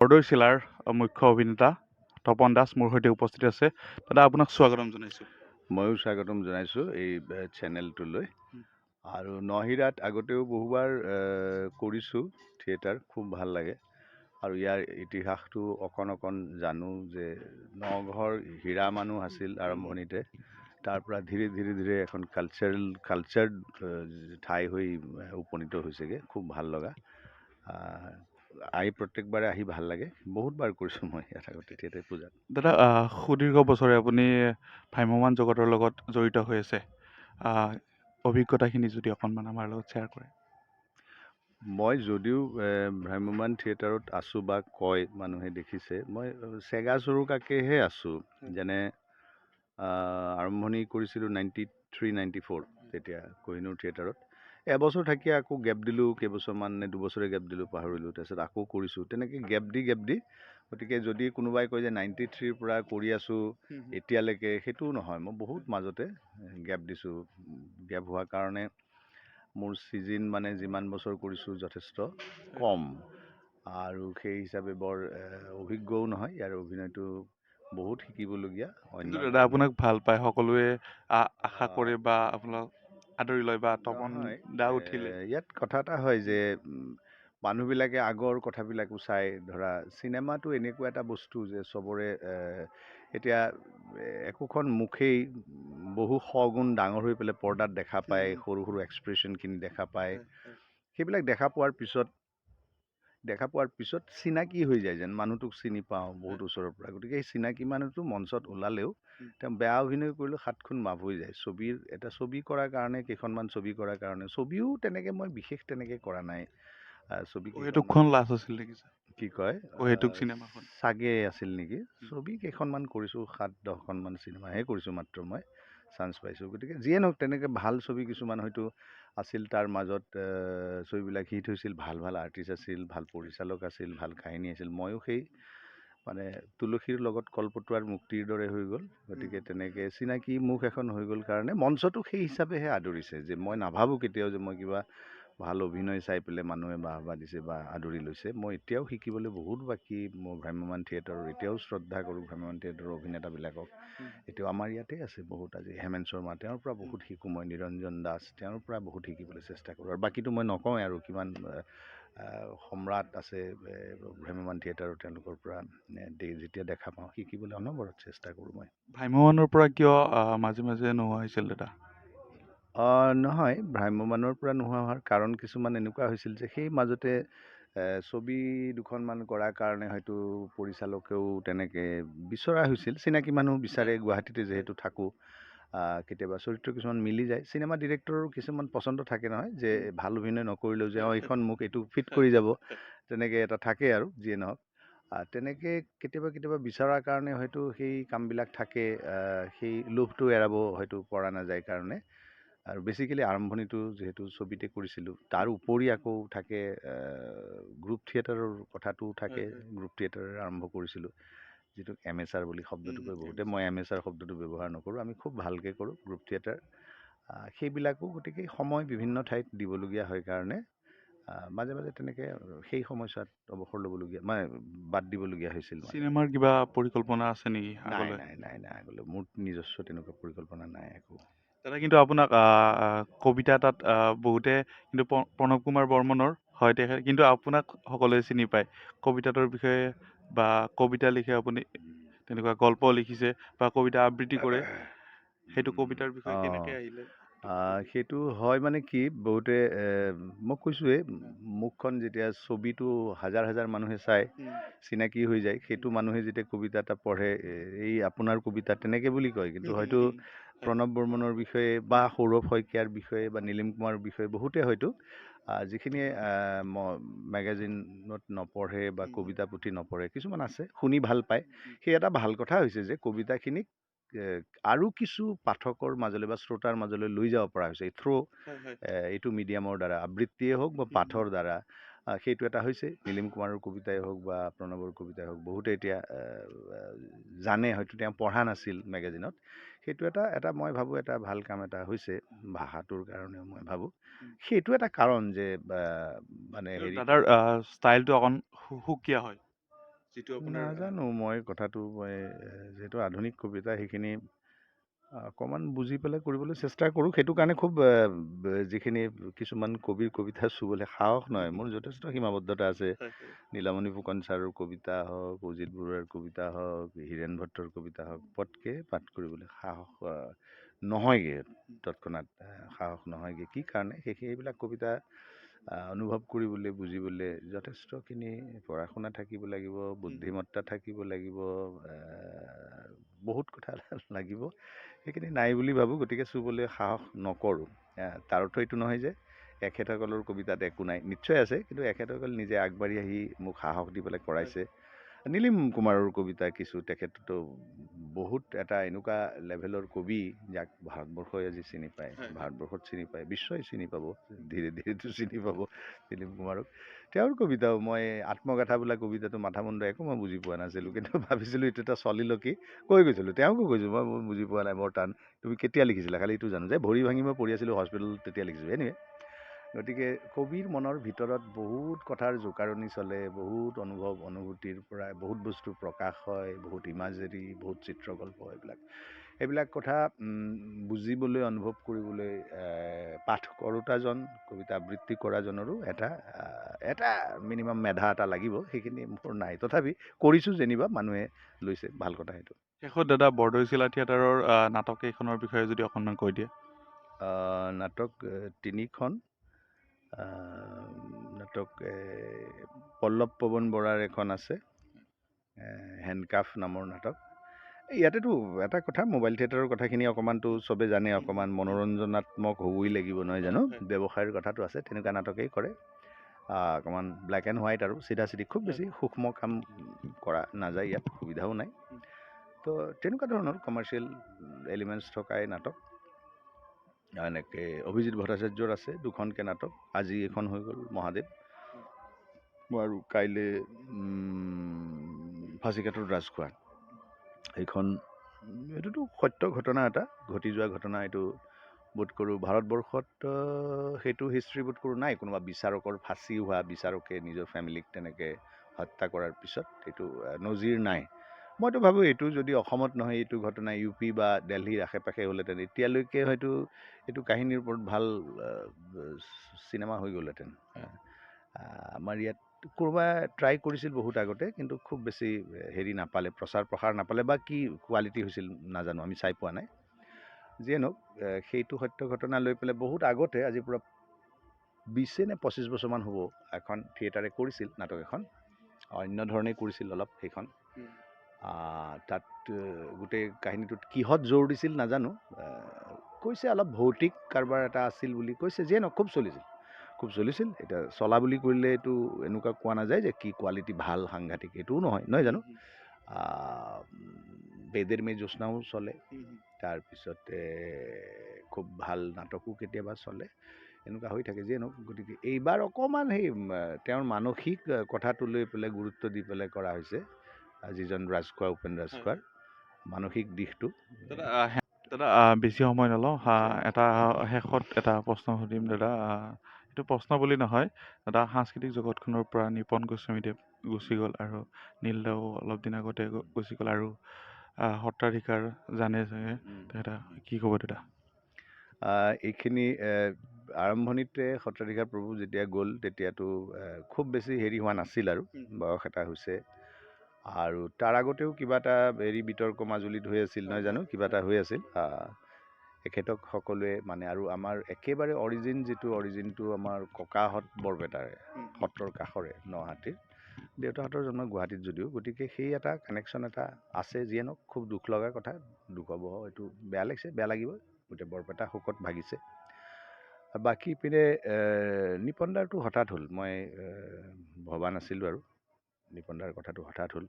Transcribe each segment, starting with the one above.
বৰদৈচিলাৰ মুখ্য অভিনেতা তপন দাস মোৰ সৈতে উপস্থিত আছে। দাদা, আপোনাক স্বাগতম জনাইছোঁ। ময়ো স্বাগতম জনাইছোঁ এই চেনেলটোলৈ। আৰু নহিৰাত আগতেও বহুবাৰ কৰিছোঁ থিয়েটাৰ, খুব ভাল লাগে। আৰু ইয়াৰ ইতিহাসটো অকণ অকণ জানো যে নঘৰ হীৰা মানুহ আছিল আৰম্ভণিতে, তাৰ পৰা ধীৰে ধীৰে ধীৰে এখন কালচাৰ্ড ঠাই হৈ উপনীত হৈছেগৈ। খুব ভাল লগা, আহি প্ৰত্যেকবাৰে আহি ভাল লাগে। বহুতবাৰ কৰিছোঁ মই ইয়াত আগতে থিয়েটাৰ পূজাত। দাদা, সুদীৰ্ঘ বছৰে আপুনি ভ্ৰাম্যমাণ জগতৰ লগত জড়িত হৈ আছে। অভিজ্ঞতাখিনি যদি অকণমান আমাৰ লগত শ্বেয়াৰ কৰে। মই যদিও ভ্ৰাম্যমাণ থিয়েটাৰত আছোঁ বা কয় মানুহে দেখিছে, মই চেগা চুৰুকাকৈহে আছোঁ। যেনে আৰম্ভণি কৰিছিলোঁ 93 94, তেতিয়া কহিনুৰ থিয়েটাৰত এবছৰ থাকি আকৌ গেপ দিলোঁ কেইবছৰমান, নে 2 বছৰে গেপ দিলোঁ পাহৰিলোঁ। তাৰপিছত আকৌ কৰিছোঁ, তেনেকৈ গেপ দি গেপ দি। গতিকে যদি কোনোবাই কয় যে 93ৰ পৰা কৰি আছোঁ এতিয়ালৈকে, সেইটোও নহয়। মই বহুত মাজতে গেপ দিছোঁ। গেপ হোৱাৰ কাৰণে মোৰ ছিজন মানে যিমান বছৰ কৰিছোঁ যথেষ্ট কম আৰু সেই হিচাপে বৰ অভিজ্ঞও নহয়। ইয়াৰ অভিনয়টো বহুত শিকিবলগীয়া। অন্য কিন্তু দাদা, আপোনাক ভাল পায় সকলোৱে, আশা কৰে বা আপোনাক আদৰি লয় বা তপন নহয়, দা উঠিলে। ইয়াত কথা এটা হয় যে মানুহবিলাকে আগৰ কথাবিলাকো চাই। ধৰা চিনেমাটো এনেকুৱা এটা বস্তু যে চবৰে এতিয়া একোখন মুখেই বহু শগুণ ডাঙৰ হৈ পেলাই পৰ্দাত দেখা পায়, সৰু সৰু এক্সপ্ৰেশ্যনখিনি দেখা পায়। সেইবিলাক দেখা পোৱাৰ পিছত চিনাকি হৈ যায়, যেন মানুহটোক চিনি পাওঁ বহুত ওচৰৰ পৰা। গতিকে সেই চিনাকি মানুহটো মঞ্চত ওলালেও তেওঁ বেয়া অভিনয় কৰিলেও সাত খুন মাফ হৈ যায়। ছবিৰ এটা ছবি কৰাৰ কাৰণে, কেইখনমান ছবি কৰাৰ কাৰণে, ছবিও তেনেকৈ মই বিশেষ তেনেকৈ কৰা নাই। ছবি কেইখনমান অহেতুকখন লাষ্ট আছিল নেকি? কি কয়? অহেতুক চিনেমাখন। চাগে আছিল নেকি। ছবি কেইখনমান কৰিছোঁ, 7-10খনমান চিনেমাহে কৰিছোঁ মাত্ৰ, মই চান্স পাইছোঁ। গতিকে যিয়ে নহওক, তেনেকৈ ভাল ছবি কিছুমান হয়তো আছিল, তাৰ মাজত ছবিবিলাক হিট হৈছিল। ভাল ভাল আৰ্টিষ্ট আছিল, ভাল পৰিচালক আছিল, ভাল কাহিনী আছিল। ময়ো সেই মানে তুলসীৰ লগত কলপটুৱাৰ মুক্তিৰ দৰে হৈ গ'ল। গতিকে তেনেকৈ চিনাকি মুখ এখন হৈ গ'ল কাৰণে মঞ্চটো সেই হিচাপেহে আদৰিছে যে মই নাভাবোঁ কেতিয়াও যে মই কিবা ভাল অভিনয় চাই পেলাই মানুহে বাহ বাহ দিছে বা আদৰি লৈছে। মই এতিয়াও শিকিবলৈ বহুত বাকী। মই ভ্ৰাম্যমাণ থিয়েটাৰৰ এতিয়াও শ্ৰদ্ধা কৰোঁ, ভ্ৰাম্যমাণ থিয়েটাৰৰ অভিনেতাবিলাকক। এতিয়াও আমাৰ ইয়াতে আছে বহুত। আজি হেমেন শৰ্মা, তেওঁৰ পৰা বহুত শিকোঁ মই। নিৰঞ্জন দাস, তেওঁৰ পৰা বহুত শিকিবলৈ চেষ্টা কৰোঁ। আৰু বাকীটো মই নকওঁৱেই আৰু কিমান সম্ৰাট আছে ভ্ৰাম্যমাণ থিয়েটাৰৰ, তেওঁলোকৰ পৰা যেতিয়া দেখা পাওঁ শিকিবলৈ অনবৰত চেষ্টা কৰোঁ মই। ভ্ৰাম্যমাণৰ পৰা কিয় মাজে মাজে নোহোৱা হৈছিল দাদা? নহয়, ভ্ৰাম্যমাণৰ পৰা নোহোৱা হোৱাৰ কাৰণ কিছুমান এনেকুৱা হৈছিল যে সেই মাজতে ছবি দুখনমান কৰাৰ কাৰণে হয়তো পৰিচালকেও তেনেকৈ বিচৰা হৈছিল। চিনাকি মানুহ বিচাৰে, গুৱাহাটীতে যিহেতু থাকোঁ, কেতিয়াবা চৰিত্ৰ কিছুমান মিলি যায়। চিনেমা ডিৰেক্টৰৰো কিছুমান পচন্দ থাকে নহয় যে ভাল অভিনয় নকৰিলেও যে অঁ এইখন মোক এইটো ফিট কৰি যাব, তেনেকৈ এটা থাকে। আৰু যিয়ে নহওক, তেনেকৈ কেতিয়াবা কেতিয়াবা বিচৰাৰ কাৰণে হয়তো সেই কামবিলাক থাকে। সেই লোভটো এৰাব হয়তো পৰা নাযায় কাৰণে। আৰু বেচিকেলি আৰম্ভণিটো যিহেতু ছবিতে কৰিছিলোঁ, তাৰ উপৰি আকৌ থাকে গ্ৰুপ থিয়েটাৰৰ কথাটোও থাকে। গ্ৰুপ থিয়েটাৰ আৰম্ভ কৰিছিলোঁ, যিটোক এমেচাৰ বুলি শব্দটো কয় বহুতে। মই এমেচাৰ শব্দটো ব্যৱহাৰ নকৰোঁ। আমি খুব ভালকৈ কৰোঁ গ্ৰুপ থিয়েটাৰ, সেইবিলাকো। গতিকে সময় বিভিন্ন ঠাইত দিবলগীয়া হয় কাৰণে মাজে মাজে তেনেকৈ সেই সময়ছোৱাত অৱসৰ ল'বলগীয়া, মানে বাদ দিবলগীয়া হৈছিল মানে। চিনেমাৰ কিবা পৰিকল্পনা আছে নেকি নাই। আগলৈ? নাই নাই নাই, আগলৈ মোৰ নিজস্ব তেনেকুৱা পৰিকল্পনা নাই একো। দাদা, কিন্তু আপোনাক কবিতা এটাত বহুতে কিন্তু প্ৰণৱ কুমাৰ বৰ্মনৰ হয় তেখেত, কিন্তু আপোনাক সকলোৱে চিনি পায় কবিতাটোৰ বিষয়ে বা কবিতা লিখে আপুনি, তেনেকুৱা গল্প লিখিছে বা কবিতা আবৃত্তি কৰে। সেইটো কবিতাৰ বিষয়ে কেনেকৈ আহিলে? সেইটো হয় মানে কি, বহুতে মই কৈছোঁৱেই, মুখখন যেতিয়া ছবিটো হাজাৰ হাজাৰ মানুহে চায়, চিনাকি হৈ যায়। সেইটো মানুহে যেতিয়া কবিতা এটা পঢ়ে, এই আপোনাৰ কবিতা তেনেকৈ বুলি কয়। কিন্তু হয়তো প্ৰণৱ বৰ্মনৰ বিষয়ে বা সৌৰভ শইকীয়াৰ বিষয়ে বা নীলিম কুমাৰৰ বিষয়ে বহুতে হয়তো যিখিনিয়ে মেগাজিনত নপঢ়ে বা কবিতা পুথি নপঢ়ে, কিছুমান আছে শুনি ভাল পায়। সেই এটা ভাল কথা হৈছে যে কবিতাখিনিক আৰু কিছু পাঠকৰ মাজলৈ বা শ্ৰোতাৰ মাজলৈ লৈ যাব পৰা হৈছে থ্ৰ' এইটো মিডিয়ামৰ দ্বাৰা, আবৃত্তিয়ে হওক বা পাঠৰ দ্বাৰা। সেইটো এটা হৈছে। নীলিম কুমাৰৰ কবিতাই হওক বা প্ৰণৱৰ কবিতাই হওক, বহুতে এতিয়া জানে, হয়তো তেওঁ পঢ়া নাছিল মেগাজিনত। সেইটো এটা এটা মই ভাবোঁ এটা ভাল কাম এটা হৈছে ভাষাটোৰ কাৰণেও, মই ভাবোঁ সেইটো এটা কাৰণ যে মানে হেৰি। দাদাৰ ষ্টাইলটো অকণ সুকীয়া হয়। যিটো আপোনাৰ নাজানো মই কথাটো, মই যিহেতু আধুনিক কবিতা সেইখিনি অকণমান বুজি পেলাই কৰিবলৈ চেষ্টা কৰোঁ। সেইটো কাৰণে খুব যিখিনি কিছুমান কবিৰ কবিতা চুবলৈ সাহস নহয়, মোৰ যথেষ্ট সীমাবদ্ধতা আছে। নীলামণি ফুকন ছাৰৰ কবিতা হওক, অজিত বৰুৱাৰ কবিতা হওক, হীৰেণ ভট্টৰ কবিতা হওক, পটকৈ পাঠ কৰিবলৈ সাহস নহয়গৈ, তৎক্ষণাত সাহস নহয়গৈ। কি কাৰণে সেইবিলাক কবিতা অনুভৱ কৰিবলৈ, বুজিবলৈ যথেষ্টখিনি পঢ়া শুনা থাকিব লাগিব, বুদ্ধিমত্তা থাকিব লাগিব, বহুত কথা লাগিব, সেইখিনি নাই বুলি ভাবোঁ। গতিকে চুবলৈ সাহস নকৰোঁ। তাৰ অৰ্থ এইটো নহয় যে এখেতসকলৰ কবিতাত একো নাই, নিশ্চয় আছে, কিন্তু এখেতসকল নিজে আগবাঢ়ি আহি মোক সাহস দি পেলাই কৰাইছে। নীলিম কুমাৰৰ কবিতা কিছু, তেখেততো বহুত এটা এনেকুৱা লেভেলৰ কবি যাক ভাৰতবৰ্ষই আজি চিনি পায়, ভাৰতবৰ্ষত চিনি পায়, বিশ্বই চিনি পাব, ধীৰে ধীৰেতো চিনি পাব নীলিম কুমাৰক। তেওঁৰ কবিতাও মই আত্মগাথা বোলা কবিতাটো মাথা মুণ্ড একো মই বুজি পোৱা নাছিলোঁ, কিন্তু ভাবিছিলোঁ এইটো এটা চলিলকি কৈ গৈছিলোঁ, তেওঁকো কৈছোঁ মই বুজি পোৱা নাই, বৰ টান, তুমি কেতিয়া লিখিছিলা, খালি এইটো জানো যে ভৰি ভাঙি মই পঢ়ি আছিলোঁ হস্পিটেলত তেতিয়া লিখিছিলোঁ। এনিৱে, গতিকে কবিৰ মনৰ ভিতৰত বহুত কথাৰ জোকাৰণি চলে, বহুত অনুভৱ অনুভূতিৰ পৰা বহুত বস্তু প্ৰকাশ হয়, বহুত ইমাজেৰী, বহুত চিত্ৰকল্প, এইবিলাক কথা বুজিবলৈ, অনুভৱ কৰিবলৈ পাঠ কৰোঁতাজন, কবিতা আবৃত্তি কৰাজনৰো এটা মিনিমাম মেধা এটা লাগিব, সেইখিনি মোৰ নাই, তথাপি কৰিছোঁ যেনিবা, মানুহে লৈছে, ভাল কথা সেইটো। শেষত দাদা, বৰদৈচিলা থিয়েটাৰৰ নাটক কেইখনৰ বিষয়ে যদি অকণমান কৈ দিয়ে। নাটক তিনিখন নাটক, পল্লৱ পৱন বৰাৰ এখন আছে, হেণ্ডকাফ নামৰ নাটক। ইয়াতেতো এটা কথা, মোবাইল থিয়েটাৰৰ কথাখিনি অকণমানতো চবে জানে, অকণমান মনোৰঞ্জনাত্মক হ'বই লাগিব, নহয় জানো, ব্যৱসায়ৰ কথাটো আছে, তেনেকুৱা নাটকেই কৰে, অকণমান ব্লেক এণ্ড হোৱাইট আৰু চিধা চিধি, খুব বেছি সূক্ষ্ম কাম কৰা নাযায় ইয়াত, সুবিধাও নাই, তো তেনেকুৱা ধৰণৰ কমাৰ্চিয়েল এলিমেণ্টছ থকাই নাটক। এনেকৈ অভিজিত ভট্টাচাৰ্যৰ আছে দুখনকৈ নাটক, আজি এখন হৈ গ'ল মহাদেৱ, আৰু কাইলৈ ফাঁচীকাঠৰ ৰাজখোৱা, এইখন এইটোতো সত্য ঘটনা এটা, ঘটি যোৱা ঘটনা, এইটো বোধ কৰোঁ ভাৰতবৰ্ষত সেইটো হিষ্ট্ৰী বোধ কৰোঁ নাই, কোনোবা বিচাৰকৰ ফাঁচি হোৱা, বিচাৰকে নিজৰ ফেমিলিক তেনেকৈ হত্যা কৰাৰ পিছত এইটো নজিৰ নাই। মইতো ভাবোঁ এইটো যদি অসমত নহয়, এইটো ঘটনা ইউ পি বা দেলহিৰ আশে পাশে হ'লহেঁতেন, এতিয়ালৈকে হয়তো এইটো কাহিনীৰ ওপৰত ভাল চিনেমা হৈ গ'লহেঁতেন। আমাৰ ইয়াত ক'ৰবাত ট্ৰাই কৰিছিল বহুত আগতে, কিন্তু খুব বেছি হেৰি নাপালে, প্ৰচাৰ প্ৰসাৰ নাপালে, বা কি কোৱালিটি হৈছিল নাজানো, আমি চাই পোৱা নাই। যিয়ে নহওক, সেইটো সত্য ঘটনা লৈ পেলাই বহুত আগতে, আজিৰ পৰা 20 নে 25 বছৰমান হ'ব, এখন থিয়েটাৰে কৰিছিল নাটক এখন, অন্য ধৰণে কৰিছিল অলপ সেইখন। তাত গোটেই কাহিনীটোত কিহত জোৰ দিছিল নাজানো, কৈছে অলপ ভৌতিক কাৰবাৰ এটা আছিল বুলি কৈছে, যিয়ে নহওক খুব চলিছিল, খুব চলিছিল। এতিয়া চলা বুলি কৰিলে এইটো এনেকুৱা কোৱা নাযায় যে কি কোৱালিটি ভাল সাংঘাতিক, এইটোও নহয়, নহয় জানো। বেদেৰ মে জ্যোৎস্নাও চলে, তাৰপিছতে খুব ভাল নাটকো কেতিয়াবা চলে, এনেকুৱা হৈ থাকে, যিয়ে নহওক। গতিকে এইবাৰ অকণমান সেই তেওঁৰ মানসিক কথাটো লৈ পেলাই গুৰুত্ব দি পেলাই কৰা হৈছে, যিজন ৰাজখোৱা, উপেন ৰাজখোৱাৰ মানসিক দিশটো। দাদা, বেছি সময় নলওঁ, এটা শেষত এটা প্ৰশ্ন সুধিম দাদা, এইটো প্ৰশ্ন বুলি নহয় দাদা, সাংস্কৃতিক জগতখনৰ পৰা নিপন গোস্বামীদেৱ গুচি গ'ল, আৰু নীল দাও অলপ দিন আগতে গুচি গ'ল, আৰু সত্ৰাধিকাৰ জানে চাগে, তেখেতে কি ক'ব দাদা? এইখিনি আৰম্ভণিতে সত্ৰাধিকাৰ প্ৰভু যেতিয়া গ'ল তেতিয়াতো খুব বেছি হেৰি হোৱা নাছিল আৰু, বয়স এটা হৈছে, আৰু তাৰ আগতেও কিবা এটা হেৰি বিতৰ্ক মাজুলীত হৈ আছিল, নহয় জানো, কিবা এটা হৈ আছিল। এখেতক সকলোৱে মানে, আৰু আমাৰ একেবাৰে অৰিজিন যিটো, অৰিজিনটো আমাৰ ককাহঁত বৰপেটাৰে, সত্ৰৰ কাষৰে নহাটীৰ, দেউতাহঁতৰ জন্ম গুৱাহাটীত যদিও, গতিকে সেই এটা কানেকশ্যন এটা আছে। যিয়ে নহওক, খুব দুখ লগা কথা, দুখবহ, এইটো বেয়া লাগিছে, বেয়া লাগিব, গোটেই বৰপেটা শোকত ভাগিছে। বাকী পিনে নিপন দাৰটো হঠাৎ হ'ল, মই ভবা নাছিলোঁ আৰু, নিপন দাৰ কথাটো হঠাৎ হ'ল।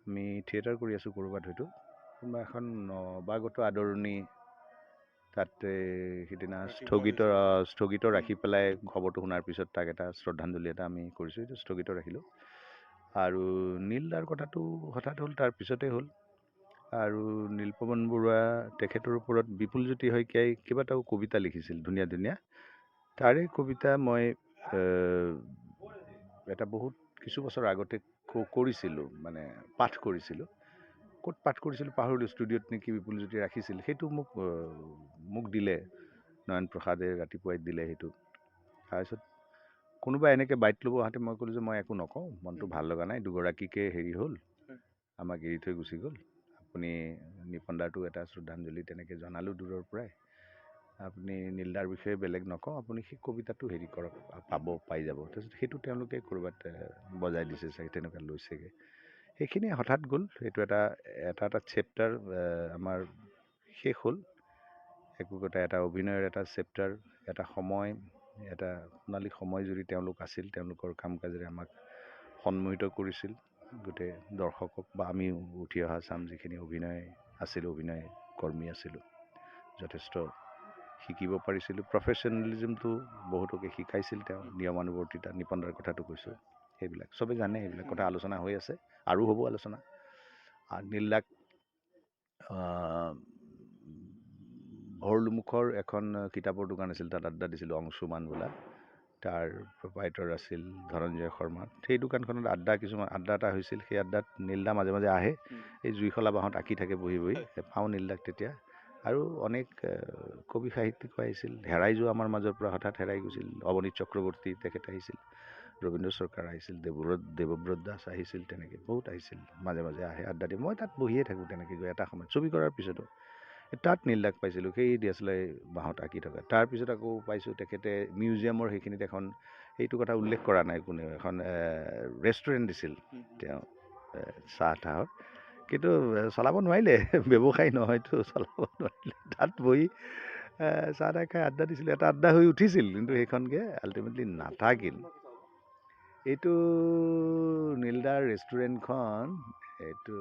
আমি থিয়েটাৰ কৰি আছোঁ ক'ৰবাত, হয়তো কোনোবা এখন নৱাগত আদৰণি, তাতে সিদিনা স্থগিত ৰাখি পেলাই খবৰটো শুনাৰ পিছত তাক এটা শ্ৰদ্ধাঞ্জলি এটা আমি কৰিছোঁ, এইটো স্থগিত ৰাখিলোঁ। আৰু নীল দাৰ কথাটো হঠাৎ হ'ল, তাৰ পিছতে হ'ল। আৰু নীলপৱন বৰুৱা, তেখেতৰ ওপৰত বিপুলজ্যোতি শইকীয়াই কেইবাটাও কবিতা লিখিছিল, ধুনীয়া ধুনীয়া, তাৰে কবিতা মই এটা বহুত কিছু বছৰ আগতে কৰিছিলোঁ, মানে পাঠ কৰিছিলোঁ। ক'ত পাঠ কৰিছিলোঁ পাহৰিলোঁ, ষ্টুডিঅ'ত নেকি বিপুলজ্যোতি ৰাখিছিল। সেইটো মোক মোক দিলে, নয়ন প্ৰসাদে ৰাতিপুৱাই দিলে সেইটো। তাৰপিছত কোনোবা এনেকৈ বাইট ল'ব আহোঁতে মই ক'লোঁ যে মই একো নকওঁ, মনটো ভাল লগা নাই, দুগৰাকীকে হেৰি হ'ল, আমাক এৰি থৈ গুচি গ'ল। আপুনি নিপন দাৰটো এটা শ্ৰদ্ধাঞ্জলি তেনেকৈ জনালোঁ দূৰৰ পৰাই। আপুনি নীলদাৰ বিষয়ে বেলেগ নকওঁ, আপুনি সেই কবিতাটো হেৰি কৰক, পাব, পাই যাব। তাৰপিছত সেইটো তেওঁলোকে ক'ৰবাত বজাই দিছে চাগে, তেনেকুৱা লৈছেগৈ। সেইখিনি হঠাৎ গ'ল। সেইটো এটা এটা এটা চেপ্টাৰ আমাৰ শেষ হ'ল। একোটা এটা অভিনয়ৰ এটা চেপ্টাৰ, এটা সময়, এটা সোণালী সময় জুৰি তেওঁলোক আছিল। তেওঁলোকৰ কাম কাজেৰে আমাক সন্মোহিত কৰিছিল গোটেই দৰ্শকক, বা আমিও উঠি অহা চাম যিখিনি অভিনয় আছিলোঁ, অভিনয় কৰ্মী আছিলোঁ, যথেষ্ট শিকিব পাৰিছিলোঁ। প্ৰফেচনেলিজিমটো বহুতকে শিকাইছিল তেওঁ, নিয়মানুৱৰ্তিতা, নিপনদাৰ কথাটো কৈছোঁ। সেইবিলাক চবে জানে, সেইবিলাক কথা আলোচনা হৈ আছে আৰু হ'ব আলোচনা। নীলদাক ভৰলুমুখৰ এখন কিতাপৰ দোকান আছিল, তাত আড্ডা দিছিলোঁ, অংশুমান বোলা, তাৰ প্ৰপাইটৰ আছিল ধনঞ্জয় শৰ্মা। সেই দোকানখনত আড্ডা কিছুমান আড্ডা এটা হৈছিল। সেই আড্ডাত নীলদা মাজে মাজে আহে, এই জুইশলা বাঁহত আঁকি থাকে বহি বহি, পাওঁ নীলদাক তেতিয়া। আৰু অনেক কবি সাহিত্যিকো আহিছিল, হেৰাই যোৱা আমাৰ মাজৰ পৰা হঠাৎ হেৰাই গৈছিল। অৱনীত চক্ৰৱৰ্তী তেখেত আহিছিল, ৰবীন্দ্ৰ চৰকাৰ আহিছিল, দেৱব্ৰত দাস আহিছিল, তেনেকৈ বহুত আহিছিল, মাজে মাজে আহে আড্ডা দিয়ে। মই তাত বহিয়ে থাকোঁ তেনেকৈ গৈ এটা সময়ত ছবি কৰাৰ পিছতো তাত নীলদাক পাইছিলোঁ, সেই দিয়াচলাই বাঁহত আঁকি থকা। তাৰপিছত আকৌ পাইছোঁ তেখেতে মিউজিয়ামৰ সেইখিনিত এখন, সেইটো কথা উল্লেখ কৰা নাই কোনেও, এখন ৰেষ্টুৰেণ্ট দিছিল তেওঁ চাহ তাহৰ, কিন্তু চলাব নোৱাৰিলে, ব্যৱসায় নহয়তো, চলাব নোৱাৰিলে। তাত বহি চাহ তাহ খাই আড্ডা দিছিলোঁ, এটা আড্ডা হৈ উঠিছিল, কিন্তু সেইখনকৈ আল্টিমেটলি নাথাকিল। এইটো নীলদাৰ ৰেষ্টুৰেণ্টখন এইটো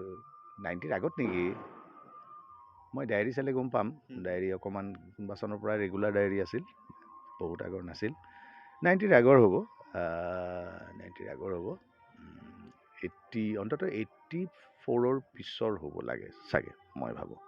90ৰ আগত নেকি, মই ডায়েৰী চালে গম পাম। ডায়েৰী অকণমান কোনোবা চনৰ পৰা ৰেগুলাৰ ডায়েৰী আছিল, বহুত আগৰ নাছিল, 90ৰ আগৰ হ'ব, 90ৰ আগৰ হ'ব, 80, অন্ততঃ 84ৰ পিছৰ হ'ব লাগে চাগে, মই ভাবোঁ।